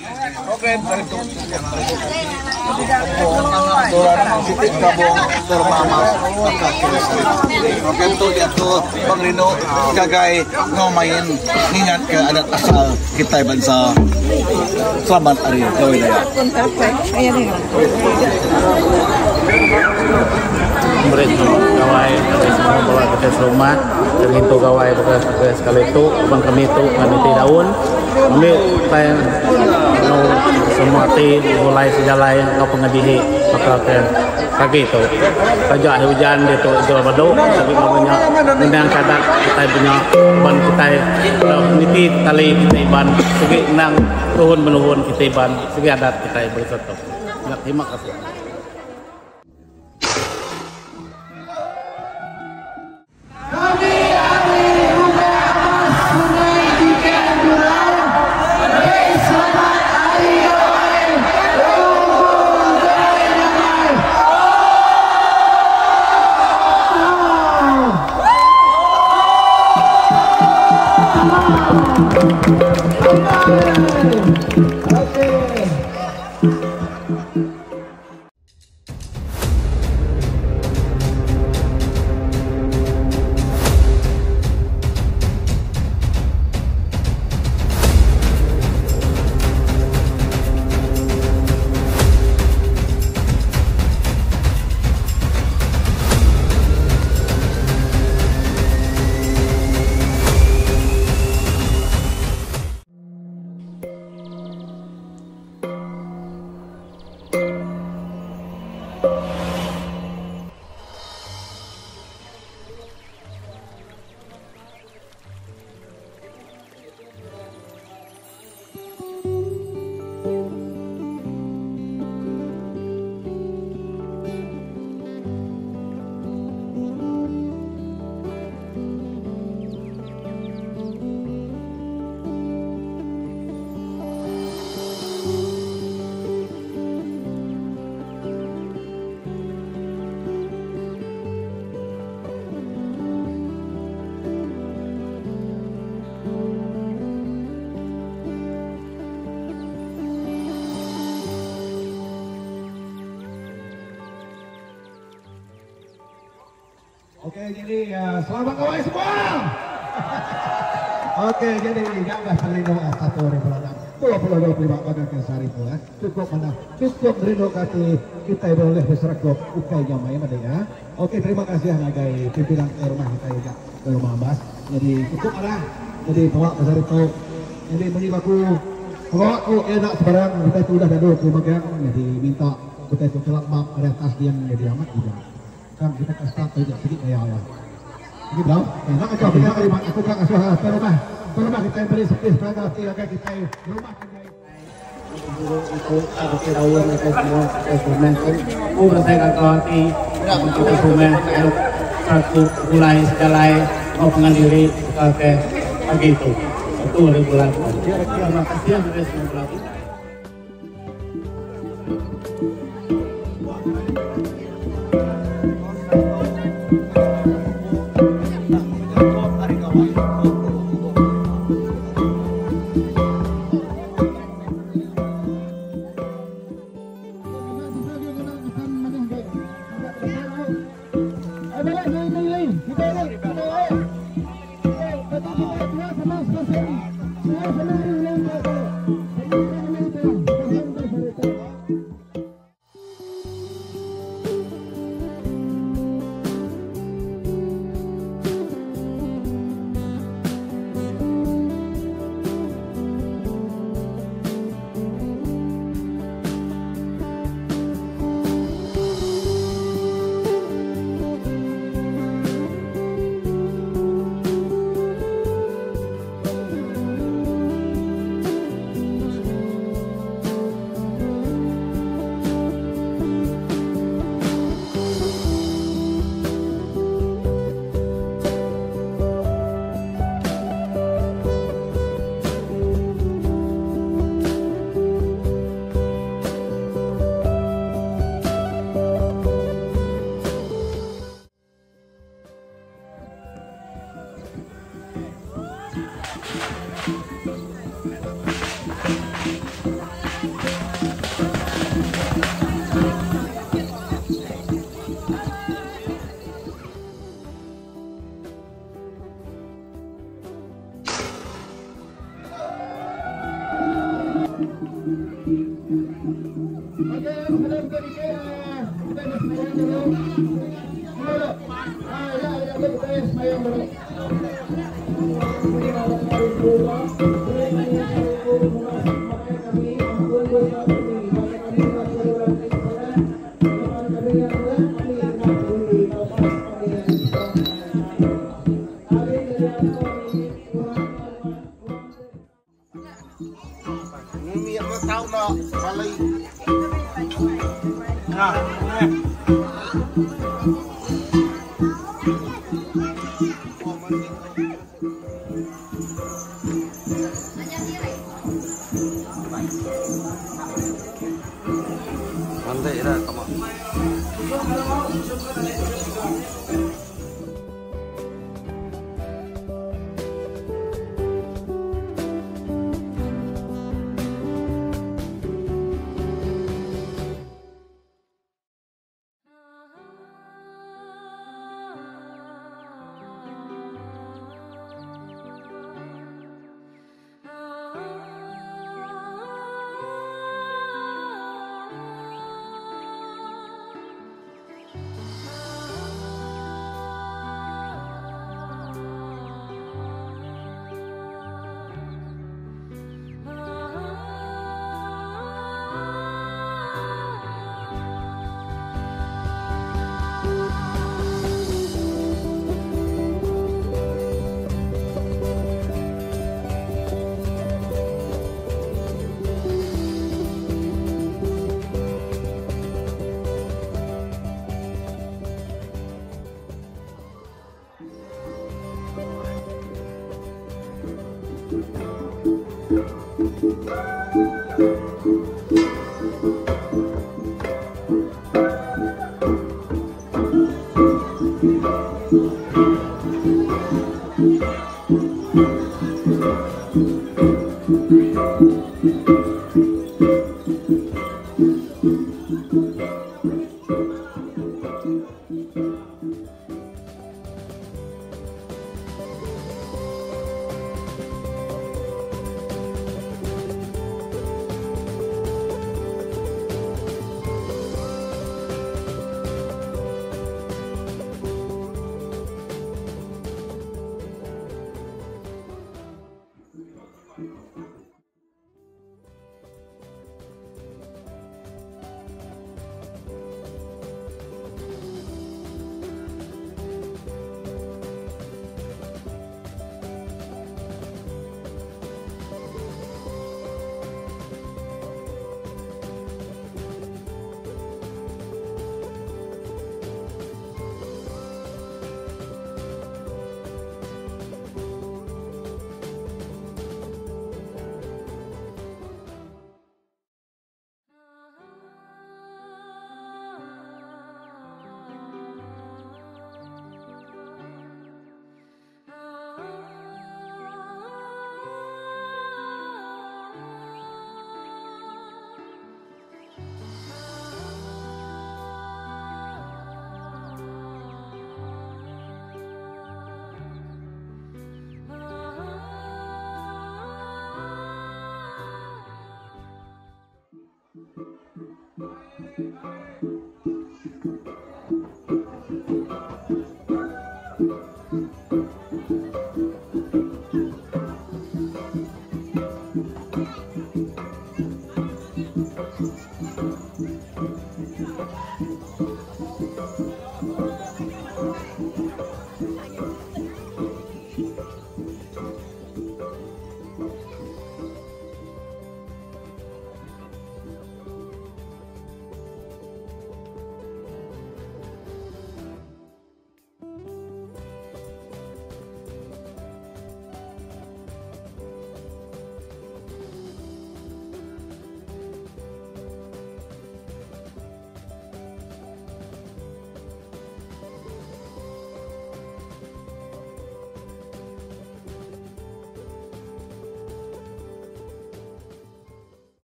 Program sehari tu chukup meri nyadi kampung turan siti kabung ke Rumah Amas baka ke sehari tu. Program tu diatur pengerindu gagai enggau main ngingatka adat asal kitai bansa. Selamat Hari Gawai Dayak. Meri selamat gawai ngagai semua bala kitai serumah ke ngintu gawai baka sekali tu laban kami tu niti daun ngambi utai enggau semua ati begulai sejalai enggau pengedihi baka ke pagi tu. Taja hari ujan ditu ijau badu tapi enggau nya ngenang ke adat kitai punya laban kitai niti tali kitai Iban sigi endang tuhun menuhun kitai Iban sigi adat kitai bansa tu. Terima kasih. Kami ari Rumah Amas Sungai Bikang Julau meri selamat Hari Gawai Lunggu Gerai Nyamai. Okey jadi selamat gawai semua. Okey jadi nya meh pengerindu satu hari bulan enam 2025 baka ke sehari tu eh. Cukup manah, cukup ngerindu ke ati kitai bulih beserakup ukai nya main adik ya. Okey terima kasih ngagai pimpinan ke rumah kitai nya ke rumah Ambas. Jadi cukup manah jadi pengawa ke sehari tu. Jadi munyi ba aku pengawa tu iya enda sebarang kitai tu udah dadu ke megang jadi minta kitai tu kelak map ari atas dian jadi amat udah. Tang kita ka start tu nya sigi gaya iya. Sigi bro. Eh enda ngachau kita kali mat aku ka ngasuh tuan rumah. Tuan rumah kitai meri sepis peraga ati ngagai kitai rumah panjai. Guru iku bisi daun ngagai semua kitai serumah tu. Ku berasai gaga ati laban kitai serumah lalu serakup begulai sejalai enggau pangan diri baka ke pagi tu. Satu hari bulan tu. Terima kasih ngagai semua bala kitai. Okey, sebelum ke dikit, kita nak semayang dulu. Dulu. Ah, ya, ya, kita semayang dulu.